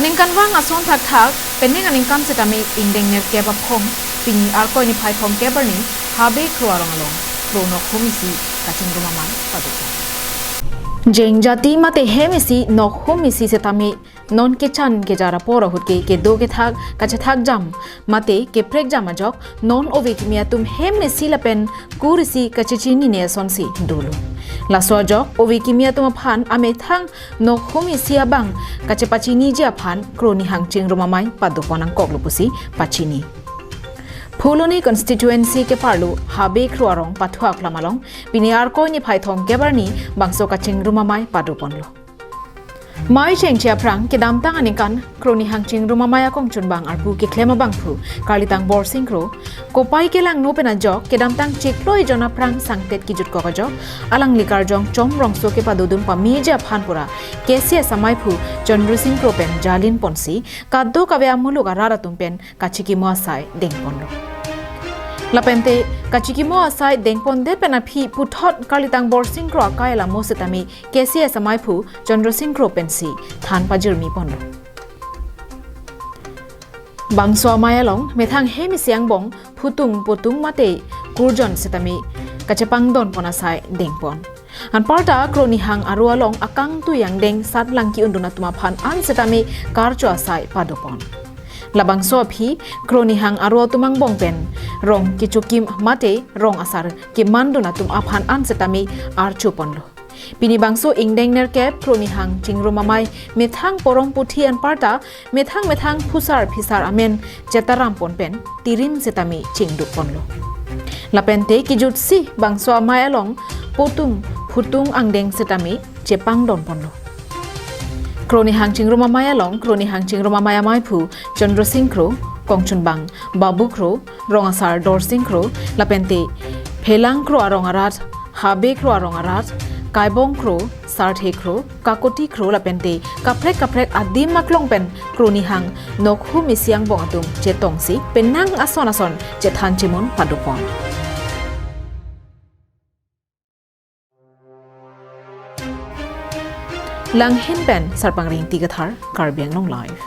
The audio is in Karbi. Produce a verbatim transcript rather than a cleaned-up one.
Aningkanvang ason thakthak, penang aningkan setame ingdeng nerkep aphong, pini Arkoi niphai thomkep arni, Habe Kro arong along, Kro nokhum isi kachingrum amei padopon. Jenjati mate hem isi nokhum isi setame non kechan kejar apor ahut ke kedo kethak kachethak jam mate keprek jam ajok non ove kimi atum hem isi lapen kur isi kachechinine asonsi dolo. Laso ajok ove kimi atum aphan amethang nokhum isi abang kachepachiniji aphan Kro nihang chingrum amei padopon nangkoklo pusi pachini. Phuloni constituency keparlo Habe Kro arong pathuak lam along pini Arkoi niphai thomkep arni bangso kachingrum amei padoponlo. Mei chengche aphrang kedamtang aningkan Kro nihang chingrum amei akongchunbang arpu keklem abangphu Karlitang Borsing Kro kopai kelangno pen ajok kedamtang chiklo ejon aphrang sangtet kijutkok ajok alangli karjong chom rongso kepadodun pameji aphan pura K C S amaiphu Chandra Sing Kro pen jalinponsi kadokave amuluk arat atum pen kachikimo asai dengponlo. Lapente kachikimo asai dengpondet pen aphi puthot Karlitang Borsing Kro akai alamo setame K C S amaiphu Chandra Sing Kro pensi than pajirmiponlo. Bangso amei along methang hem isi angbong phutung potung mate kurjon setame kachepangdonpon asai dengpon. Anparta Kro nihang aro along akangtui angdeng sat lang ki-undun atum aphan an setame karcho asai padopon. Labangso aphi Kro nihang aro atum angbong pen rong kechokim mate rong asar kemandun atum aphan an setame archoponlo. Pini bangso ingdeng nerkep Kro nihang chingrum amei methang porong puthi anparta methang methang phusar phisar amen chetarampon pen tirim setame chingdukponlo. Lapente kijutsi bangso amei along potung phutung angdeng setame chepangdonponlo. Kro nihang chingrum amei along Kro nihang chingrum amei amaiphu Chandra Sing Kro, kongchunbang Babu Kro, rong asar Dorsing Kro, lapente Phelang Kro arong arat, Habe Kro arong arat, Kaibong Kro, Sarthe Kro, Kakoti Kro lapente kaprek kaprek adim aklong pen Kro nihang nokhum isi angbong atum chetongsi penang ason ason chethan chimun padopon. Langhin pen Sarpangri Ingti Kathar, Karbi Anglong Live.